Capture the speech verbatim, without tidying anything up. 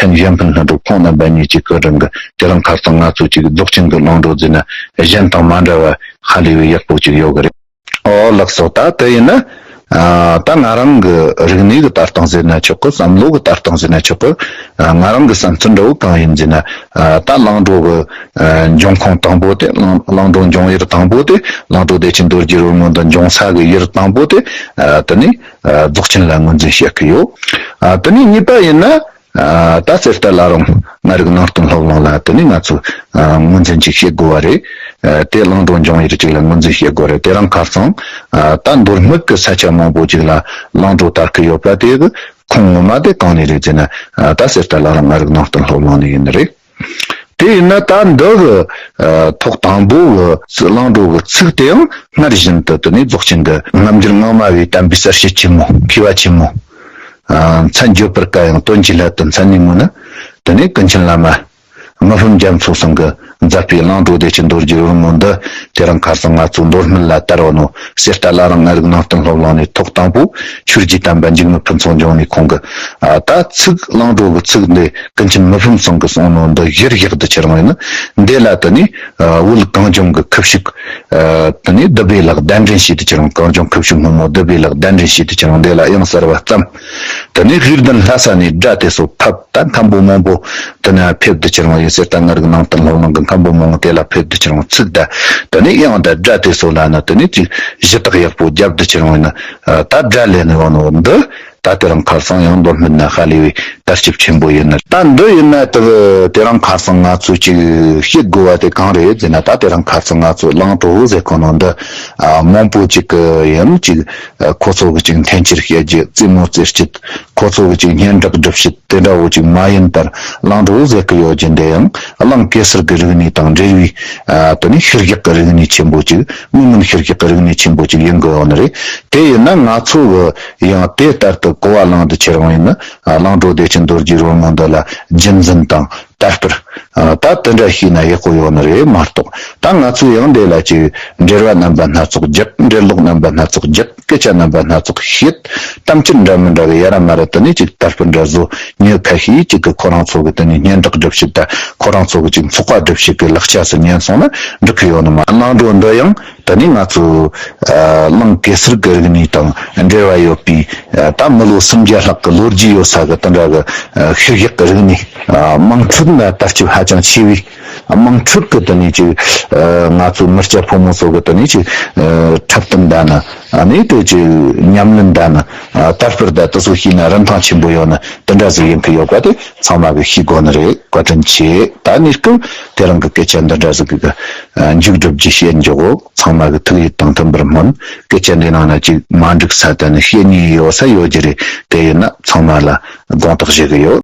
ཕན་གཞན་ཕན་ལྷུན་གྲུབ་ཁོང་རྣམ་པ་གཉིས་ཀྱི་སྐུ་དྲིན་གྱིས་དེ་རིང་ཁ་སང་ང་ཚོ་ཅིག་རྫོགས་ཆེན་གྱི་གླིང་བྲོ་ཟེར་ན་གཞན་དང་མ་འདྲ་བ་ཧ་ལས་པའི་ཡག་པོ་ཅིག་ཡོད་གི་རེད། ཨོ་ལགས་སོ། ད་དེ་ཡིན་ན། ཨ། ད་ང་རང་གི་རིག་གནས་ཀྱི་ལྟ་སྟངས་ཟེར་ན་ཆོག་གི། བསམ་བློ་གི་ལྟ་སྟངས་ཟེར་ན་ཆོག་གི། ཨ། ང་རང་གི་བསམ་ཚུལ་འདྲ་བོ་གང་ཡིན་ཟེར་ན། ཨ། ད་གླིང་བྲོ་གི་ཨ། འབྱུང་ཁུངས་དང་པོ་དེ། གླིང་གླིང་བྲོ་འབྱུང་ཡུལ་དང་པོ་དེ། གླིང་བྲོ་བདེ་ཆེན་རྡོ་རྗེ་རོལ་མོ་འདི་འབྱུང་ས་གི་ཡུལ་དང་པོ་དེ། ཨ། དེ་ནི་ཨ། རྫོགས་ཆེན་ལ་ངོས་འཛིན་བྱེད་ཀྱི་ཡོད། ཨ། དེ་ནི་གཉིས་པ་ཡིན་ན། ཨ། ད་གསེར་རྟ་བླ་རུང་ལྔ་རིག་ནང་བསྟན་སློབ་གླིང་ལ་དེ་ནི་ང་ཚོས་ཨ། ངོས་འཛིན་ཅིག་བྱེད་དགོས་པ་རེད། ཨ། དེ་གླིང་བྲོ་འབྱུང་ཡུལ་ཅིག་ལ་ངོས་འཛིན་བྱེད་དགོས་རེད། དེ་རིང་ཁ་སང་ཨ། ད་མདོ་སྨད་ཀྱི་ས་ཆ་མང་པོ་ཅིག་ལ་གླིང་བྲོ་དར་གྱི་ཡོད་པ་དེ་གི་ཁུངས་ངོ་མ་དེ་གང་ནས་རེད་ཟེར་ན། ཨ། ད་གསེར་རྟ་བླ་རུང་ལྔ་རིག་ནང་བསྟན་སློབ་གླིང་ནས་ཡིན་ནི་རེད། དེ་ཡིན་ན་ད་འདི་གི་ཨ། ཐོག་དང་པོ་གི་གླིང་བྲོ་གི་ཚིག་དེའང་སྔར་བཞིན་དུ་དེ་ནས་རྫོགས་ཆེན་གྱི་རྣལ་འབྱོར་ངག་དམར་བའི་བསྟན་པའི་གསལ་བྱེད་ཆེན་མོ་མཁས་པ་ཆེན་མོ། ཨ། མཚན་བརྗོད་པར་དཀའ་ཡང་དོན་གྱིས་བསླད་དུ་མཚན་ནས་ངོ་ན། དེ་ནས་ཀུན་མཁྱེན་བླ་མ་མི་ཕམ་རྒྱ་མཚོ་ཚང་གིས་མཛད་པའི་གླིང་བྲོ་བདེ་ཆེན་རྡོ་རྗེ་རོལ་མོ་འདི་དེ་རིང་ཁ་སང་ང་ཚོ་མདོ་སྨད་ལ་དར་བ་ནོ། གསེར་རྟ་བླ་རུང་ལྔ་རིག་ནང་བསྟན་སློབ་གླིང་ནས་ཐོག་དང་པོ་ཆོས་རྗེ་དམ་པ་འཇིགས་མེད་ཕུན་ཚོགས་འབྱུང་གནས་ཁོང་གིས། ཨ། ད་ཚིག་གླིང་བྲོ་གི་ཚིག་འདི་ཀུན་མཁྱེན་མི་ཕམ་ཚང་གིས་གསུངས་ནོ་འདི་གཞིར་བཞག་ཏུ་ཁྱེར་འོང་ཡིན་ན། འདི་ལ་དེ་ནི་ཨ། བོད་གངས་ལྗོངས་ཀྱི་ཁུ་བྱུག་ཨ། དེ་ནས་བསྡུ་བའི་ལག་གདན་འདྲེན་བྱས་ཏེ་ཁྱེར་འོང་། གངས་ལྗོངས་ཁུ་བྱུག་སྔོན་མོ་བསྡུ་བའི་ལག་གདན་འདྲེན་བྱས་ཏེ་ཁྱེར་འོང་། འདི་ལ་དབྱངས་གསར་བ་བརྩམས། དེ་ནས་གཞུ་ལྡན་ལྷ་ས་ནས་སྒྲ་དེ་ཚོ་ཕབ། ད་མཁན་པོ་མང་པོ་དེ་ནས་ཕེབས་ཏེ་ཁྱེར་འོང་ཡིན། གསེར་རྟ་ལྔ་རིག་ནང་བསྟན་སློབ་གླིང་གི་མཁན་པོ་མང་པོ་དེ་ལ་ཕེབས་ཏེ་ཁྱེར་འོང་། ཚིག་དང་དེ་ནས་དབྱངས་དང་སྒྲ་དེ་ཚོ་ལ་ནི་དེ་ནས་ཅིག་ཞུ་དག་ཡག་པོ་བརྒྱབ་ཏེ་ཁྱེར་འོང་ཡིན་ན། ད་སྒྲ་ལེན་ཡོང་ནོ་འདི་ད་དེ་རིང་ཁ་སང་ཡང་མདོ་སྨད་ན་ཧ་ལས་པའི་དར་ཁྱབ་ཆེན་པོ་ཡིན་ནི། ད་འདི་ཡིན་ན་དེ་དེ་རིང་ཁ་སང་ང་ཚོས་ཅིག་བཤད་དགོས་པ་དེ་གང་རེད་ཟེར་ན། ད་དེ་རིང་ཁ་སང་ང་ཚོས་གླིང་བྲོ་ཟེར་གོ་ནོ་འདི་ཨ། མང་པོ་ཅིག་གི་ཡང་ཅིག་ཨ། ཁོ་ཚོ་གི་ཅིག་འཐེན་འཁྱེར་བྱེད་རྒྱུ། རྩེད་མོ་རྩེ་སྤྱད། ཁོ་ཚོ་གི་ཅིག་སྙན་གྲགས་སྒྲུབ་བྱེད། དེ་འདྲ་བོ་ཅིག་མ་ཡིན་པར་གླིང་བྲོ་ཟེར་གི་ཡོད་རྒྱུ་འདི་ཡང་གླིང་གེ་སར་གི་རིག་གནས་དང་འབྲེལ་བའི་ཨ། དེ་ནི་ཤུལ་བཞག་གི་རིག་གནས་ཆེན་པོ་ཅིག་མི་མིན་ཤུལ་བཞག་གི་རིག་གནས་ཆེན་པོ་ཅིག་ཡིན་དགོས་ཡོད་ནི་རེད། དེ་ཡིན་ན་ང་ཚོ་གི་ཡང་དེ་ལྟར་དུ་གོ་བ་བླངས་ཏེ་ཁྱེར་འོང་ཡིན་ན། ཨ། གླིང་བྲོ་བདེ་ཆེན་རྡོ་རྗེ་རོལ་མོ་འདི་ལ་རྒྱུན་འཛིན་དང་དར་སྤེལ། ཨ། ད་དེ་འདྲ་བྱས་ན་ཡག་པོ་ཡོད་ནི་རེད་མ་གཏོགས། ད་ང་ཚོས་ཡང་འདི་ལ་ཅིག་འགྲེལ་བ་རྣམ་པ་སྣ་ཚོགས་རྒྱག་འགྲེལ་ལོག་རྣམ་པ་སྣ་ཚོགས་རྒྱག་སྐད་ཆ་རྣམ་པ་སྣ་ཚོགས་བཤད། གཏམ་རྒྱུད་འདྲ་མི་འདྲ་གི་ཡ་ར་མ་ར་དེ་ནས་ཅིག་དར་སྤེལ་འདྲ་བཟོ། མྱི་ཁ་ཤས་ཅིག་གིས་ཁོ་རང་ཚོ་གི་དེ་ནས་སྙན་གྲགས་སྒྲུབ་བྱེད་དང་། ཁོ་རང་ཚོ་གི་ཅིག་ཚོགས་པ་སྒྲུབ་བྱེད་ཀྱི་ལག་ཆ་ཟིག་ཉན་སོང་ན་འགྲིག་གི་ཡོད་ནི་མ། གླིང་བྲོ་འདི་ཡང་དེ་ནས་ང་ཚོ་ཨ། གླིང་གེ་སར་གྱི་རིག་གནས་དང་འབྲེལ་བ་ཡོད་པའི་ཨ། ད་མི་ལོ་སུམ་བརྒྱ་ལྷག་གི་ལོ་རྒྱུས་ཡོད་ས་གི་དེ་འདྲ་གི་ཨ། ཤུལ་བཞག་གི་རིག་གནས། ཨ། དམངས་ཁྲོད་ན་དར་ཁྱབ་ཧ་ཅང་ཆེ་བའི། ཨ། དམངས་ཁྲོད་ཀྱི་དེ་ནས་ཅིག་ཨ། ང་ཚོ་མི་སྐྱ་ཕོ་མོ་ཚོ་གི་དེ་ནས་ཅིག་ཨ། འཁྲབ་སྟོན་དང་ནི། ཨ་ནི་དེ་ཅིག་ཉམས་ལེན་དང་ནི། ཨ། དར་སྤེལ་དང་དེ་ཚོ་བྱས་ན་རིན་ཐང་ཆེན་པོ་ཡོད་ནི་དེ་འདྲ་ཟིག་ཡིན་གི་ཡོད་པ་དེ་ཚང་མ་གིས་ཤེས་དགོས་ནི་རེད། བཀའ་དྲིན་ཆེ། ད་གནས་སྐབས་དེ་རིང་གི་སྐད་ཆ་འདི་འདྲ་ཟིག་གི་ཨ། མཇུག་སྒྲུབ་རྒྱུ་བཤད་འཇོག་གོ། ཚང་མ་གི་ཐུགས་ཡིད་དང་མཐུན་པར་སྨོན། སྐད་ཆ་འདི་ནང་ན་ཅིག་མ་འགྲིག་ས་དང་ནི་བཤད་ཉེས་ཡོད་ས་ཡོད་རྒྱུ་རེད། དེ་ཡིན་ན་ཚང་མ་ལ་དགོངས་དག་ཞུ་གི་ཡོད།